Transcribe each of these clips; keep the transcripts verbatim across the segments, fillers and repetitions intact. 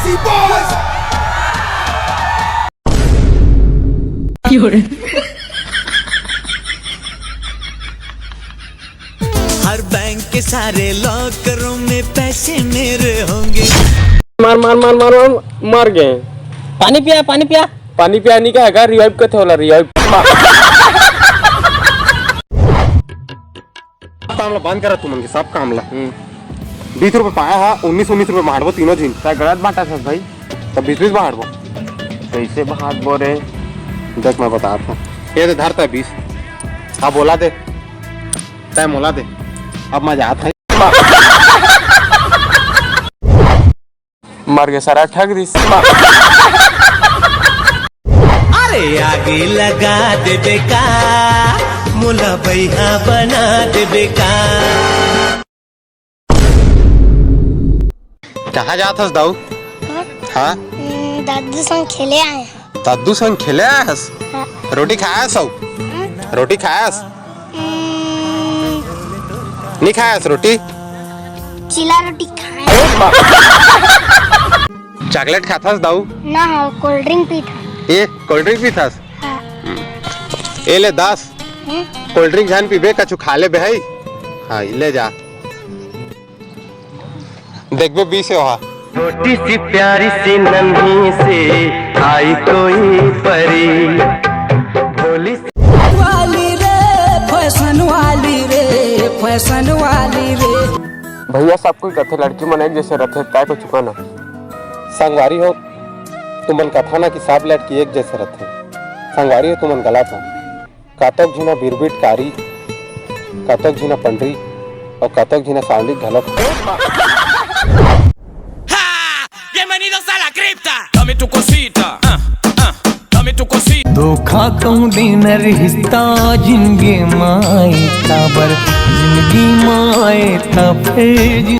हर bank के सारे लॉकरों में पैसे मेरे होंगे। मार मार मार मार मार, मर गए। पानी पिया, पानी पिया। पानी पिया नहीं का है का? रिवाइव कथे होला, रिवाइव। काम ला बंद करा तुमन के, सब काम ला। बीस रुपए पाया हा, उन्नीस उन्नीस रुपए बांटबो तीनों झिन। गलत बांटा था भाई। तब बीस बीस बांटबो। कैसे बांटबो रे? देख मैं बता था, ये दे धरता है बीस। अब बोला दे, तय मोला दे। अब मैं जात है। मर गए सारा, ठग दिस। अरे आगे लगा देबे का, मोला बैहा बना देबे का। कहाँ जात हस दाऊ? हाँ? हम्म, दादू संग खेले आए हैं। दादू संग खेले आए हस? हाँ। रोटी खाया हस? रोटी खाया हस? हम्म, नहीं खाया हस रोटी? चीला रोटी खाए। चॉकलेट खाथस दाऊ? ना हो, कोल्ड ड्रिंक पी था। ए, कोल्ड ड्रिंक पीथस? हाँ। ए ले दस। हम्म, कोल्ड ड्रिंक झन पीबे, कछु खा लेबे है। हाँ, ले जा। देखबे बीस है वहाँ। छोटी सी प्यारी सी नन्ही सी आई कोई परी, भोली सी वाली रे, फैशन वाली रे, फैशन वाली रे। भैया, सब कोई कथे लड़की मन एक जैसे रथे, तय को चुका ना। संगवारी हो, तुमन कथा ना कि सब लड़की एक जैसे रथे। संगवारी हो, तुमन गलत हो। कतक झिना बिरबिट कारी, कतक झिना पंडरी और कतक झिना सांवली घलक। Bienvenidos a la cripta. Dame tu cosita, ah, ah, dame tu cosita. धोखा कहूँ देना रिश्ता जिंदगी माए काबर, जिंदगी माए तब फिर जिंदगी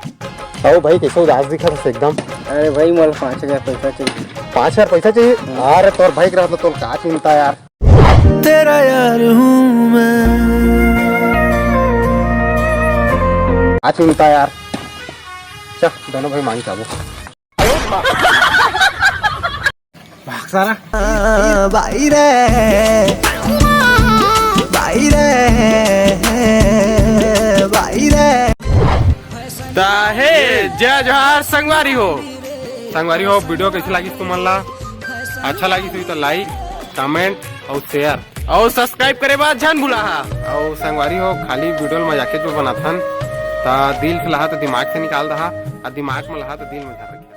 ओ भाई, कैसे उदास दिखत हस एकदम? अरे भाई, मोला पाँच हजार पैसा चाहिए। पाँच हजार पैसा चाहिए? अरे तोर भाई के रहत तोर का चिंता यार। तेरा यार हूँ मैं। का चिंता यार। चल दोनों भाई मांग खाबो। भाग सारा। भाई रे, भाई रे, भाई रे। ता हे जय जोहार संगवारी हो। संगवारी हो, वीडियो कैसे लागिस तुमन ला? अच्छा लागिस होही तो लाइक, कमेंट और शेयर और सब्सक्राइब करे बर झन भुलाहा। और संगवारी हो, खाली वीडियो में मजाके जो बनाथन, ता दिल से लहा तो दिमाग से निकाल दहा, और दिमाग में लहा तो दिल में धर रखिया।